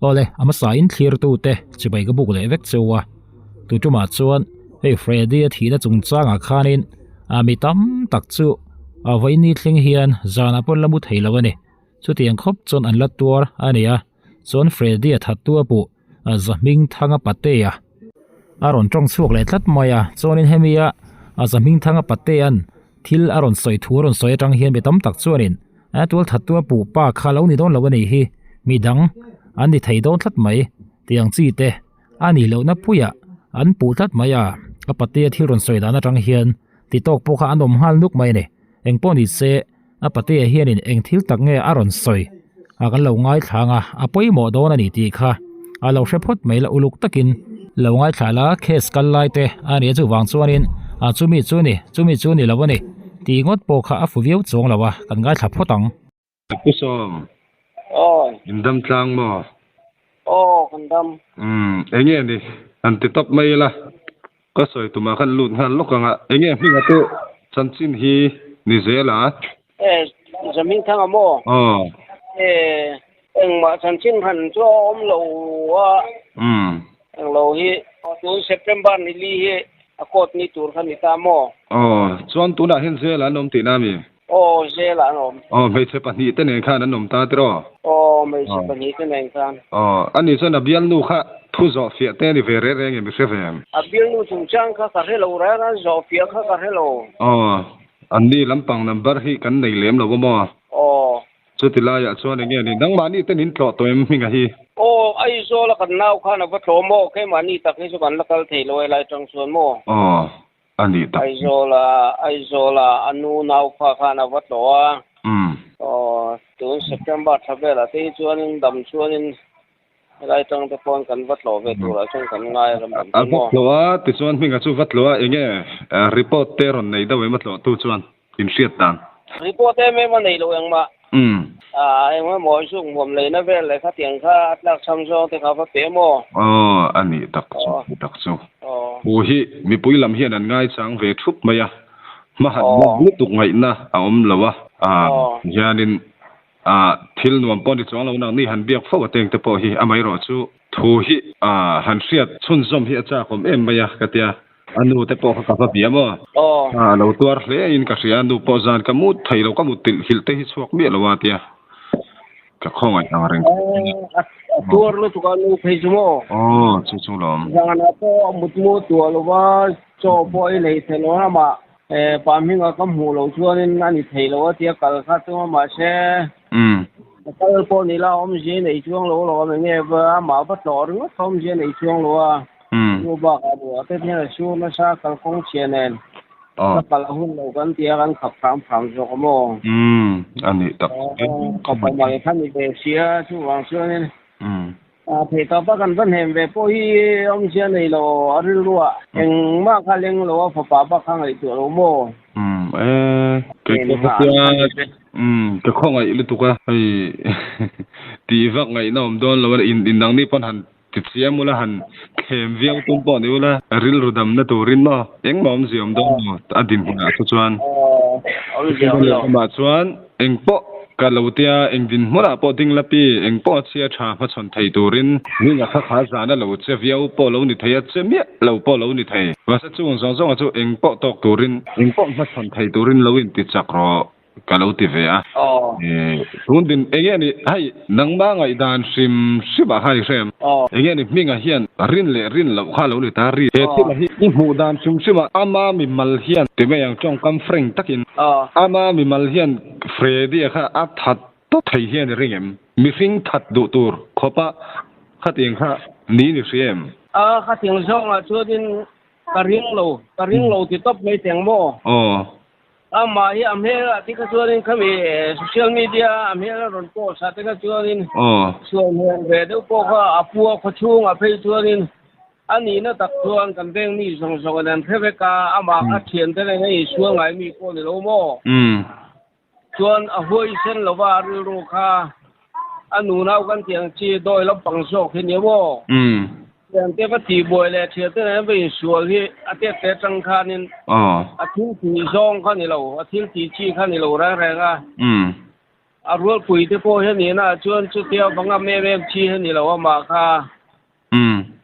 Awle, a hmasa in thlirtute chibai ka buk leh vek cheu a. Tu tumah chuan hei Freddy a thihna chungchangah khanin a mi tam tak chu a vawiin ni thleng hian zanah pawn la mu thei lo a ni. Chutiang khawp chuan an la tuar a ni a, chuan Freddy a thattu a puh Zahmingthanga Patea a rawn tawng chhuak leh tlat mai a, chuanin hemi a Zahmingthanga Patea'n thil a rawn sawi thu a rawn sawi atang hian mi tam tak chuanin a tual thattu a puh pa kha lo ni dawn lo a nih hi, mi dang an ni thei dawn tlat mai tih ang chi te a nih lohna puiah an puh tlat mai a, a Patea thil rawn sawi dan atang hian ti tawk pawh kha an awm nghal nuk mai a ni, engpawh ni se. A patea hianin eng thil tak nge a rawn sawi a kan lo ngaithla ang a, a pawimawh dawn a ni tih kha a lo hre phawt mai la uluk takin lo ngaithla la case kal lai te a nia chuvang chuanin a chumi chu ni chumi chu ni lo a ni tih ngawt pawh kha a fu viau chuang lo a kan ngaithla phawt ang. Pu Sawm, in dam tlang maw? Aw, kan dam. Umm, enge ni? Han ti tawp mai ila. Ka sawi tumah khan lut nghal lawk ang a, enge hminga te chanchin hi ni zel a? E, Zaming Thanga maw? Aw. E, engmah chanchin han chu a awm lo a. Umm. Englo hi, tun September ni li hi a court ni tur kha ni ta maw? Aw, chuan tunah hian zela an awm tihna mi? Aw, zela an awm. Aw, hmeichhe pahnih te nen khan an awm ta tiraw? Aw, hmeichhe pahnih te nen khan. Aw, ani chuan a bialnu kha thu zawh fiah te a ni ve reng reng em i hre ve em? A bialnu chungchang kha ka hre lo reng a, zawh fiah kha ka hre lo. Aw, anni lampang number hi kan nei lem lo a maw? Aw. Chuti laiah chuan enge ni? Nangmahni ten in tlawh tawh em hminga hi? Aw, Aizawl a kan nau khan a va tlawh maw? Keimahni tak hi chu kan la kal thei lo helai tang chuan maw? Aw. A nih tak. Aizawla, Aizawla a nu naufa khan a va tlawh a. Aw, tun September thla velah te hi chuanin dam chuanin helai tang te pawn kan va tlawh ve turah chuan kan ngai a ram dam chu maw. A va tlawh a, tichuan hminga chu va tlawh a, enge report te rawn nei deuh em a tlawhtu chuan inhriat dan? Report em em a nei lo engmah. A, engemaw zuk hmuam leina vel leh khatiang kha a tlak cham zawng te kha va pe maw? Aw, a nih tak chu, nih tak chu. Pu hi mipui lam hian an ngaichang ve thup mai a, hma han lak lutuk ngaihna a awm lo a, hianin thil nuam pawh ni chuang lo nak ni han biak fo a teng te pawh hi amaherawh chu thu hi han hriat chhunzawm hi a chak awm em mai a ka tia. A nu te pawh kha ka va bia maw? A lo tuar hle in ka hria, a nu pawh zan ka mut thei lo, ka mut tilh hilh te hi chhuak miah lo a tia ka khawngaih ang reng. A tuar lutuk a nu phei chu maw? Aw, chu chu lawm. Zanah pawh a mut mu tuah lo va, chaw pawh a inei thei lo a, amah pa hminga ka hmuh loh chuanin a ni thei lo a tia kal kha chu mahse kal pawh ni la awmzia nei chuang lo alawm enge amah va tlawh ringawt kha awmzia nei chuang lo a. Chu bakah ruah te hian a sur nasa kalkawng chhia nen ka kal a hun lo kan tia kan khap hram hram zawk a maw? Umm a nih tak chu. Ka pawmal kha ni ve sia chuvang chuanin theih tawpa kan va hnem ve pawh hi awmzia nei lo a rilruah engmah kha leng lo a fapa bak kha ngaihtuah lo maw? Umm e kei pawh ka tia umm ka khawngaih lutuk a hei tih vak ngaihna awm dawn lo a in nangni pawn han Tichiam ula han thlem viau tum pawh ni ula, rilru damna turin maw engmah awmzia awm dawn lo a dinhmunah te chuan. Amah chuan engpawh ka lo tia eng dinhmunah pawh ding la pi, engpawh a chhia tha hmachhawn thei turin hming a kha kha zan a lo che viau pawh lo ni thei a, che miah lo pawh lo ni thei. Mahse chung zawng zawngah chu engpawh tawk turin, engpawh hmachhawn thei turin lo intichak rawh. Ka lo ti ve a. Tun din enge ni hei nangmah ngaihdan hrim hrim ah khan i hre em? Enge ni hmingah hian rin leh rin loh kha lo ni ta ri. He thil hi i hmuh dan hrim hrim ah ama mimal hian ti mai ang tawngkam frank takin ama mimal hian Freddy-a kha a that tawp thei hian i ring em? Mihring that duh tur khawpa khatiang kha niin i hria em? A khatiang zawngah chuanin ka ring lo, ka ring lo ti tawp mai teng maw? Aw. Amah hi a hmel ah te kha chuanin khami social media a hmel a rawn post ah te kha chuanin sual hmel ve deuh pawh kha a pu a khawchhung ah phei chuanin a nihna tak chuan kan veng mi zawng zawng in an hre vek a, amah kha thian te nen a insual ngai mi pawh ni lo maw? Chuan a huaisen lova a rilru kha a nunau kan tih ang chi dawi lampang zawk hi nia maw? Thiante va tihbuai leh thiante nen va insual hi a tet te atang khanin a thil tih zawng kha ni lo, a thil tih chi kha ni lo reng reng a. A rualpui te pawh hi a nihna ah chuan chutia va ngam em em chi hi a ni lo amah kha.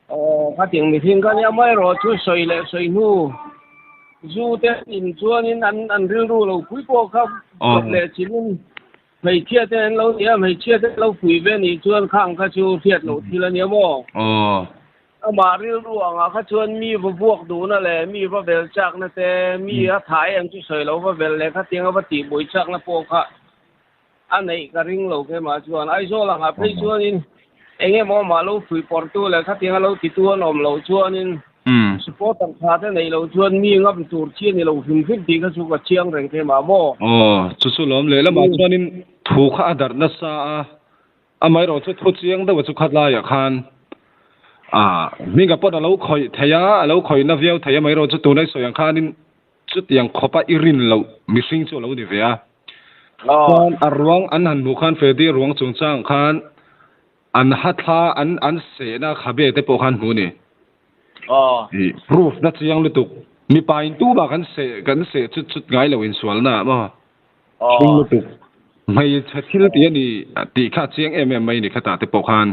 Aw khating mihring kha nia amaherawhchu sawi leh sawi hnu zu te an in chuanin an an rilru lo pui pawh kha kawt leh chilhin hmeichhia te an lo ni a, hmeichhia te an lo pui ve nih chuan khang kha chu hriat loh thil a nia maw? Amah rilru angah kha chuan mi va vuak duhna leh mi va vel chakna te, mi a tha em chu sawi lo va vel leh khatiang a va tihbuai chakna pawh kha a neih ka ring lo keimah chuan. Aizawl angah phei chuanin eng emaw amah lo fuihpawrhtu leh khatiang a lo titu an awm loh chuanin supporter tha te neih loh chuan mi ngam tur chi a ni lo hrim hrim tih kha chu ka chiang reng keimah maw? Aw, chu chu lawm lehlamah chuanin thu kha a darh nasa a. Amaherawh chu thu chiang deuh chu khat laiah khan ah hminga pawn a lo khawih thei a, a lo khawih na viau thei a, amaherawh chu tuna i sawi ang khanin chutiang khawpa i rin loh mihring chu a lo ni ve a. Chuan a ruang an han hmuh khan Freddy ruang chungchang khan an ha thla an an sehna khabe te pawh khan hmu a ni. Proof na chiang lutuk mipa in tumah kan seh kan seh chut chut ngai lo insualna ah maw. Hring lutuk. Hmeichhe thil tih a ni tih kha a chiang em em mai a ni khatah te pawh khan.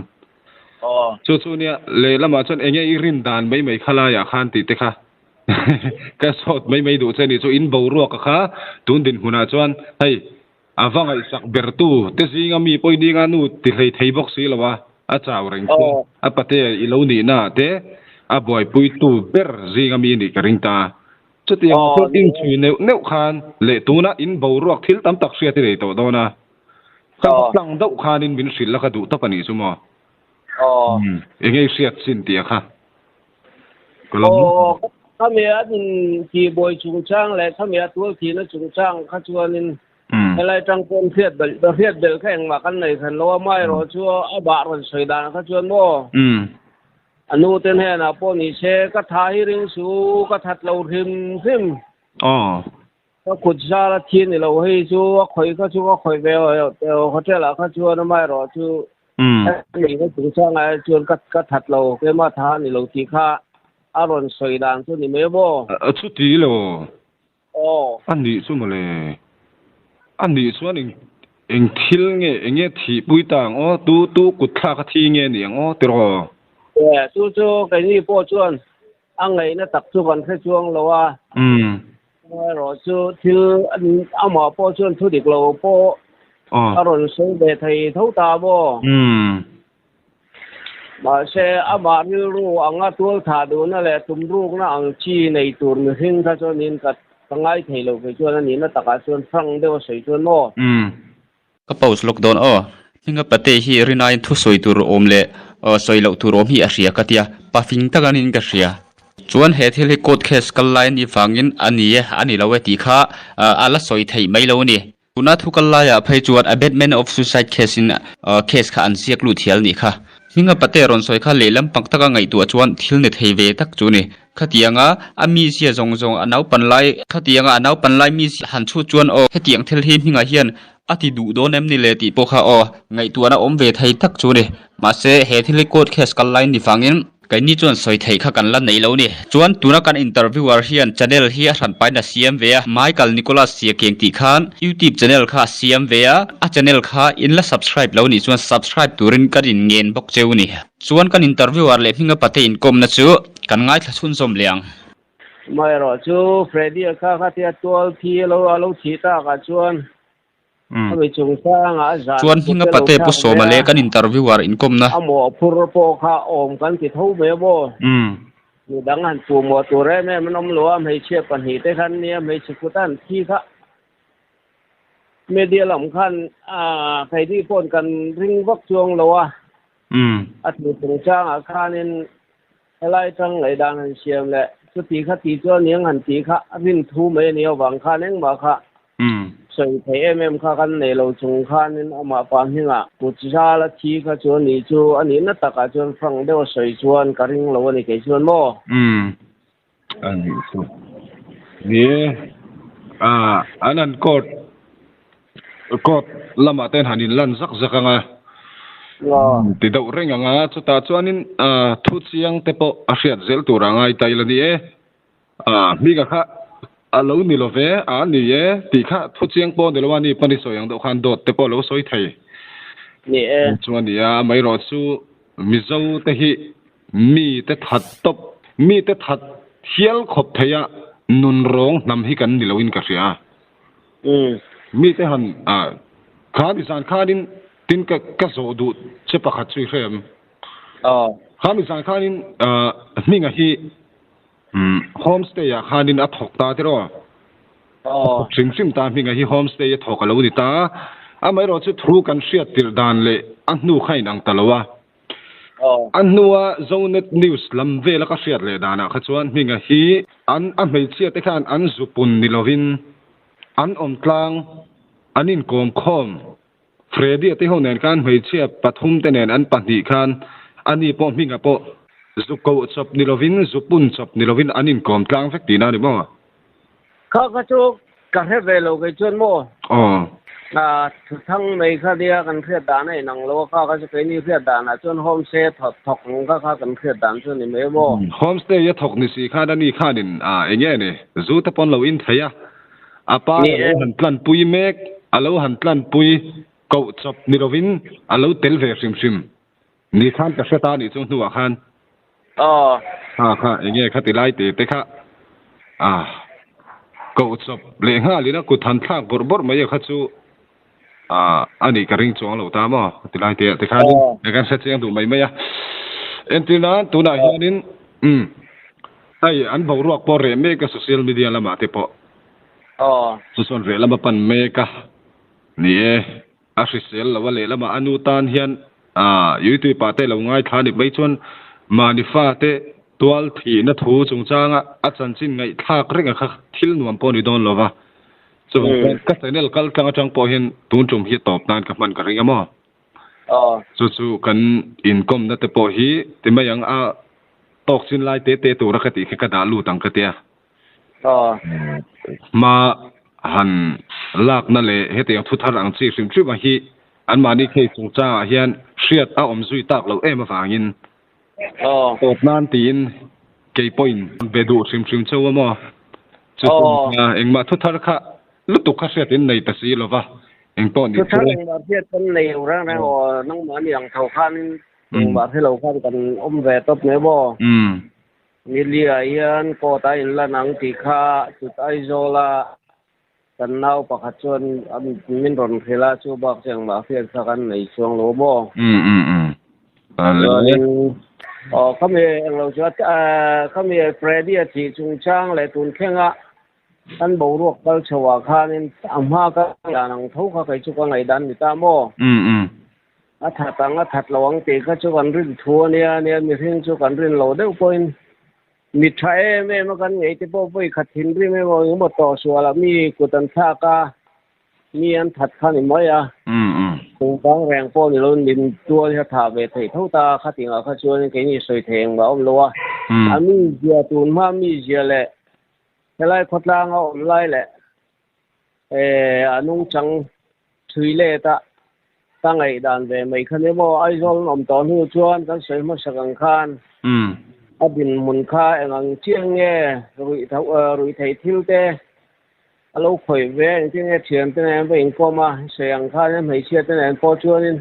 Chu chu nia lehlamah chuan enge i rin dan mai mai kha laiah khan tih te kha ka sawt mai mai duh che a ni. Chu in boruak a kha tun dinhmunah chuan hei a va ngaihsak bertu te zinga mi pawh i ninga nu ti hlei thei bawk si lo a, a chau reng chu a patea i lo nihnaah te a buaipuitu ber zinga mi a nih ka ring ta. Chutiang ah chuan inchhui neuh neuh khan leh tuna in boruak thil tam tak hriat i nei tawh dawn a, ka va tlang deuh khanin min hrilh la ka duh tawp a nih chu maw? Enge i hriat chin tih a kha ka lo Aw, khami an intihbuai chungchang leh khami a tualthihna chungchang kha chuanin helai tang pawn hriat belh hriat belh kha engmah kan nei hran lo a, amaherawh chu a bah rawn sawi dan kha chuan maw? A nu te hnenah pawh ni se, ka tha hi ring su, ka that lo hrim hrim. Aw. Ka kut zal a thi ni lo hei chu a khawih kha chu ka khawih ve hotel ah kha chuan amaherawh chu ani ka chungchang ah chuan ka ka that lo keimah tha a ni lo tih kha a rawn sawi dan chu ni mai maw. A chuti lo. Aw. A nih chu mawle. A nih chuan eng eng thil nge eng nge thihpui ta ang aw, tu tu kut thlak a thi nge ni ang aw tiraw? E, chu chu keini pawh chuan a ngaihna tak chu kan hre chuang lo a. Umm. Erawh chu thil amah pawh chuan thu dik lo pawh a rawn sawi ve thei tho ta maw? Umm. Mahse, amah rilru anga tualthah duhna leh tumrukna ang chi nei tur mihring kha chuanin ka ka ngai thei lo kei chuan a nihna takah chuan hrang deuh a sawi chuan maw? Umm. Ka pause lawk dawn aw. Hminga Pate hi rinaiin thu sawi tur awm leh sawi loh tur awm hi a hria ka tia, pafing tak anin ka hria. Chuan he thil hi court case kal lai anih vangin a ni e, a ni lo e tih kha a la sawi theih mai lo a ni. Tuna thu kal laiah phei chuan abetment of suicide case in case kha an ziak lut hial nih kha. Hminga pate rawn sawi kha lehlam pak taka ngaihtuah chuan thil ni thei ve tak chu ni. Khatianga a mizia zawng zawng a naupan lai khatianga a naupan lai mizia han chhut chuan aw hetiang thil hi hmingah hian a ti duh dawn em ni le tih pawh kha aw ngaihtuahna awm ve thei tak chu ni. Mahse he thil hi court case kal lai ni vangin Keini chuan sawi theih kha kan la nei lo ni. Chuan tuna kan interviewer hian channel hi a hran pain a siam ve a, Michael Nicholas Siakeng tih khan YouTube channel kha a siam ve a, a channel kha in la subscribe lo nih chuan subscribe turin kan in ngen bawk cheu ni. Chuan kan interviewer leh hminga pate inkawmna chu kan ngaithla chhunzawm leh ang. Amaherawh chu Freddy-a kha khatia tual thi a lo a lo thih takah chuan Khami chungchangah a zan Chuan hminga pate pu Sawma leh kan interviewer inkawmna. A mawhphur pawh kha awm kan ti tho mai a maw? Mi dang han puh mawh tur em em an awm lo a, hmeichhia pahnihte khan nia hmeichhe kut a han thi kha. Media lam khan keini paw'n kan ring vak chuang lo a, a thu chungchangah khanin helai tang ngaihdan han siam leh chuti kha ti chuan niang han tih kha rin thu mai a nih avang khan engmah kha sawi theih em em kha kan nei lo chung khanin amah pa hmingah kut zal a thi kha chu a nih chu a nihna takah chuan frank deuh a sawi chuan ka ring lo a ni kei chuan maw? A nih chu. Ni e, an han court court lamah te han inlan zak zak ang a, ti deuh reng ang a, chutah chuanin thu chiang te pawh a hriat zel tur a ngai ta ila ni e. Hminga kha. A lo ni lo ve, a ni e tih kha thu chiang pawh ni lo a ni pawn i sawi ang deuh khan dawt te pawh a lo sawi thei. Ni e. Chu a ni a, amaherawh chu Mizo te hi mi te that tawp, mi te that hial khawp thei a nun rawng hnam hi kan ni loin ka hria. Mi te han kha mi zan khanin tin ka ka zawh duh che pakhat chu i hre em? Kha mi zan khanin hminga hi Homestay ah khanin a thawk ta tiraw? A thawk hrim hrim ta hminga hi homestay a thawk a lo ni ta. Amaherawh chu thu kan hriat tirh dan leh a hnu kha inang ta lo a. A hnua Zonet News lam vela ka hriat leh danah kha chuan hminga hi an a hmeichhia te khan an zupun ni lovin an awm tlang, an inkawm khawm. Freddy-a te ho nen khan hmeichhia pathum te nen an pahnih khan ani pawh hminga pawh zu koh chawp ni lovin zu pun chawp ni lovin an inkawm tlang vek tihna a ni maw? Kha kha chu ka hre ve lo kei chuan maw? Aw. Thuthang mai kha nia kan hriat dan a inang lo a, kha kha chu keini hriat danah chuan homestay a thawk thawk ang kha kha kan hriat dan chu a ni mai maw? Homestay a thawk ni si khan ani khanin eng nge ni zu te pawn lo in thei a, A pa a lo han tlanpui mek, a lo han tlanpui koh chawp ni lovin a lo tel ve hrim hrim ni khan ka hre ta a nih chu hnuah khan. Aw. Kha kha enge kha ti lai te te kha a koh chawp leh nghalin a kut han thlak bawrh bawrh mai a kha chu a nih ka ring chuang lo ta maw ti lai te ah te khanin ka kan hre chiang duh mai mai a. Entir nan tunah hianin umm hei an boruak pawh reh mek a social media lamah te pawh chu chuan reh lama pan mek a ni e a hrisel lo a lehlamah a nu tan hian youtube ah te lo ngaithla ni mai chuan mahni fate tual thihna thu chungchanga a chanchin ngaihthlak reng a kha thil nuam pawh ni dawn lo va. Chuvang chuan ka channel kal tlang atang pawh hian tun tum hi tawp nan ka hman ka ring a maw? Chu chu kan inkawmna te pawh hi ti mai ang a tawk chin lai te te tura ka tih khi ka dah lut ang ka tia. Hma han lakna leh hetiang thu thar ang chi hrim hrim a hi anmahni case chungchangah hian hriat a awm zui tak loh em avangin Tawp nan tiin kei pawhin be duh hrim hrim cheu a maw? Chu chu engmah thu thar kha lutuk kha hriat in nei ta si lo va, eng pawh ni se. Thu thar engmah hriat kan nei lo reng reng aw, nangmah ni ang tho khan engmah hre lo khan kan awm ve tawp mai maw? Nili-ah hian court-a inlan ang tih kha chut Aizawl-a Kan nau pakhat chuan min rawn hrilh a, chu bak chu engmah hriat kha kan nei chuang lo maw? Chuanin aw khami englo chu khami Freddy a thih chungchang leh tun thlenga kan boruak kal chho ah khanin a hma ka dan ang tho kha kei chu ka ngaihdan ni ta maw? A that ang a that lo ang tih kha chu kan rin thu a nia, nia mihring chu kan rin lo deuh pawhin Mi tha em em a kan ngei te pawh vawi khat thinrim emaw engemaw tawh sual ah mi kut an thlak a, mi an that kha ni mai a. Chungchang reng pawh ni lo min tual hi a thah ve theih tho ta a, khating ah kha chuan keini sawi thei engmah a awm lo a. A mizia tun hma mizia leh helai khawtlang a awm lai leh a nungchang thui let a ka ngaihdan ve mai kha ni maw Aizawl an awm tawh hnu chuan kan sawi hmasak ang khan a dinhmun kha eng ang chiang nge ruih theih thil te a lo khawih ve engtin nge thian te nen va inkawm a sawi ang khan hmeichhia te nen pawh chuanin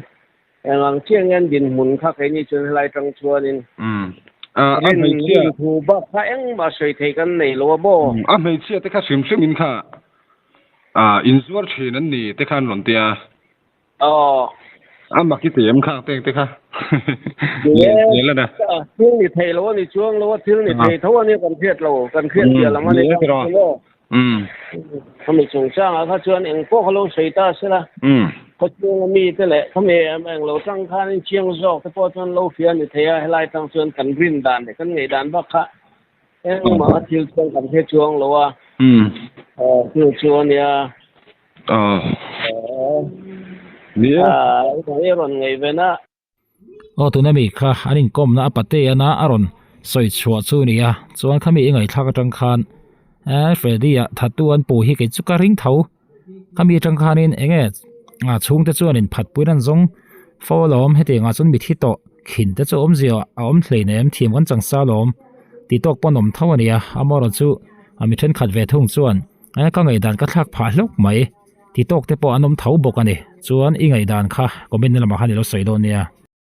Eng ang chiah nge an dinhmun kha keini chuan helai tang chuanin rin thu bak kha engmah sawi thei kan nei lo a maw? A hmeichhia te kha hrim hrim in kha inzuar thin an ni te kha an rawn ti a. Aw. A mak i ti em khang teng te kha. Lehzel a na. Thil ni thei lo a ni chuang lo a, thil ni thei tho a nia kan hriat lo, kan hriat piah lam a ni kha maw? Khami chungchangah kha chuan eng pawh kha lo sawi ta sela, khawchhunga mite leh khami eng lo tang khanin chiang zawk te pawh chuan lo hria a ni thei a, helai tang chuan kan rin dan leh kan ngaih dan bak kha engmah a thil chuan kan hre chuang lo a, thil chu a nia. Ni e. Rawn ngaihven a. Aw tuna mi kha an inkawmna a pate ana a rawn sawi chhuah chu a ni a chuan khami i ngaihthlak atang khan eh Freddy ah thattu an pu hi kei chu ka ring tho khami atang khanin eng nge a chhungte chuan in phat puiin an zawng fo alawm hetiang ah chuan mithi tawh khin te chu awmzia a awm hleinem thiam kan chang sa alawm tih tawk pawn awm tho a ni a amaherawhchu. A mi thenkhat ve thung chuan, Eh, ka ngaihdan ka thlak phah hlauh mai. Ti tawk te pawh an awm tho bawk a ni. Chuan i ngaihdan kha comment na lamah khan i lo sawi dawn nia.